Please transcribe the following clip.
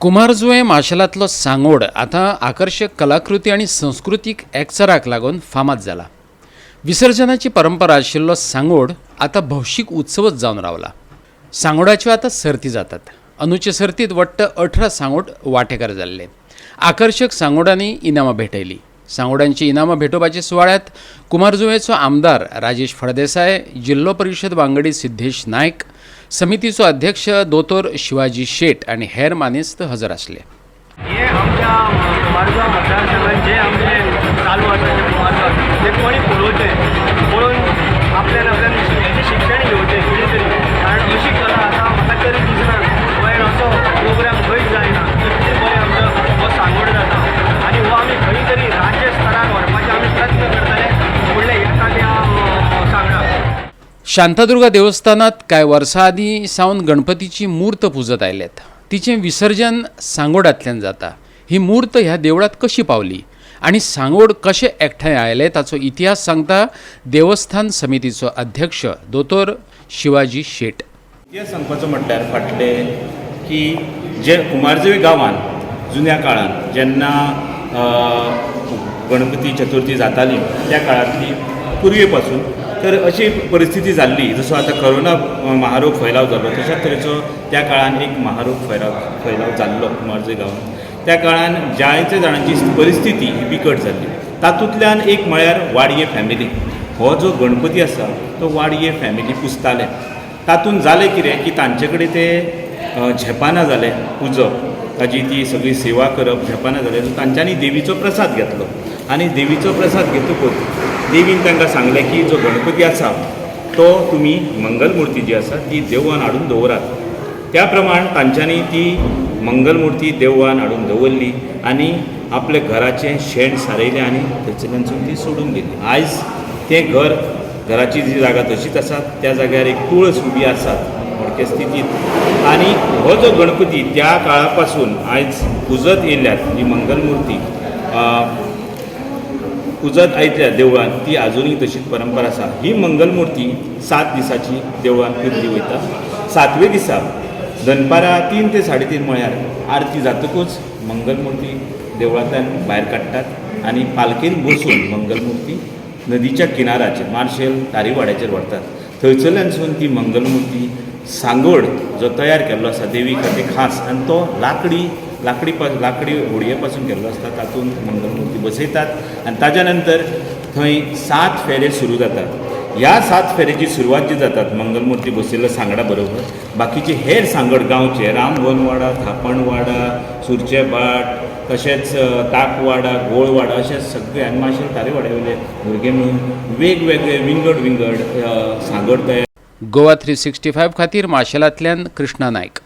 कुमारजुंवें माशेलांतलो सांगोड आतां आकर्शक कलाकृती आनी संस्कृतीक एकचाराक लागून फामाद जाला. विसर्जनाची परंपरा आशिल्लो सांगोड आतां भौशीक उत्सवच जावन रावला. सांगोडाच्यो आतां सर्ती जातात. अंदूचे सर्तीत वट्ट 18 सांगोड वांटेकार जाल्ले. आकर्शक सांगोडांनी इनामां भेटयली. सांगोडांची इनामां भेटोवपाच्या सुवाळ्यांत कुमारजुंवेचो आमदार राजेश फळदेसाय, जिल्लो परिशद वांगडी सिद्धेश नायक, समितीचो अध्यक्ष दोतोर शिवाजी शेट आनी हेर मानेस्त हजर आसले. हे आमच्या कुमारजुंवा मतदारसंघात जे आमचे चालू आसा, जे कुमारजुंवा, ते कोणी पळोवचें, पळोवन आपल्यान आपल्यान हेचें शिक्षण घेवचें कितें तरी, कारण अशी कला आतां म्हाका तरी दिसना गोंयान असो प्रोग्राम खंयच जायना. इतलें बरें आमचो हो सांगोड जाता आनी हो आमी खंय तरी राज्य स्तरार व्हरपाचे आमी प्रयत्न करतले फुडल्या येता त्या सांगडाक. शांतादुर्गा देवस्थानात कांय वर्सां आदीं सावन गणपतीची मूर्त पुजत आयल्यात. तिचें विसर्जन सांगोडांतल्यान जाता. ही मूर्त ह्या देवळांत कशी पावली आनी सांगोड कशें एकठांय आयले, ताचो इतिहास सांगता देवस्थान समितीचो अध्यक्ष दोतोर शिवाजी शेट. इतिहास सांगपाचो म्हटल्यार फाटले की जे कुमारजुंवें गांवांत जुन्या काळांत जेन्ना गणपती चतुर्थी जाताली, त्या काळांतली पुर्वे पासून तर अशी परिस्थिती जाल्ली, जसो आतां करोना महारोग फैलाव जालो, तशाच तरेचो त्या काळान एक महारोग फैलाव फैलाव जाल्लो कुमारजुंवें गांवांत. त्या काळान जायते जाणांची परिस्थिती ही बिकट जाल्ली. तातूंतल्यान एक म्हळ्यार वाडये फॅमिली. हो जो गणपती आसा तो वाडये फॅमिली पुजताले. तातूंत जालें कितें की तांचे कडेन ते झेपाना जालें, पुजप, ताजी ती सगळी सेवा करप झेपाना जालें. सो तांच्यांनी देवीचो प्रसाद घेतलो आनी देवीचो प्रसाद घेतकूच देवीन तांकां सांगलें की जो गणपती आसा तो तुमी मंगलमुर्ती जी आसा ती देवळान हाडून दवरात. त्या प्रमाण तांच्यांनी ती मंगलमुर्ती देवळान हाडून दवरली आनी आपल्या घराचें शेण सारयलें आनी थंयसरल्यानसून ती सोडून गेली. आयज तें घर, घराची जी जागा तशीच आसा. त्या जाग्यार एक तुळस उबी आसात मोडके स्थितींत आनी हो जो गणपती त्या काळा पासून आयज पुजत येयल्यात, ही मंगलमुर्ती पुजत आयल्या देवळान, ती आजुनूय तशीच परंपरा आसा. ही मंगलमुर्ती 7 दिसाची देवळान पुजली वयता. सातवे दिसा दनपारां 3 ते 3:30 म्हळ्यार आरती जातकूच मंगलमुर्ती देवळांतल्यान भायर काडटात आनी पालकेन बसून मंगलमुर्ती नदीच्या किनाराचेर मार्शेल तारीवाड्याचेर व्हरतात. थंयसरल्यानसून ती मंगलमुर्ती सांगोड जो तयार केल्लो आसा देवी खातीर खास आनी तो लाकडी लाकडी लाकडी होडये पासून केल्लो आसता, तातूंत मंगलमुर्ती बसयतात आनी ताज्या नंतर थंय 7 फेरे सुरू जातात. ह्या 7 फेरेची सुरवात जी जातात मंगलमुर्ती बसयल्ल्या सांगडा बरोबर बाकीचे हेर सांगड गांवचे, रामवनवाडा, थापणवाडा, सुरचेभाट, तशेंच ताकवाडा, गोळवाडा अशे सगळे आनी माशेल तारेवाड्या वयले भुरगे मेळून वेगवेगळे विंगड विंगड सांगड तयार गोवा 365 खातीर माशेलांतल्यान कृष्णा नायक.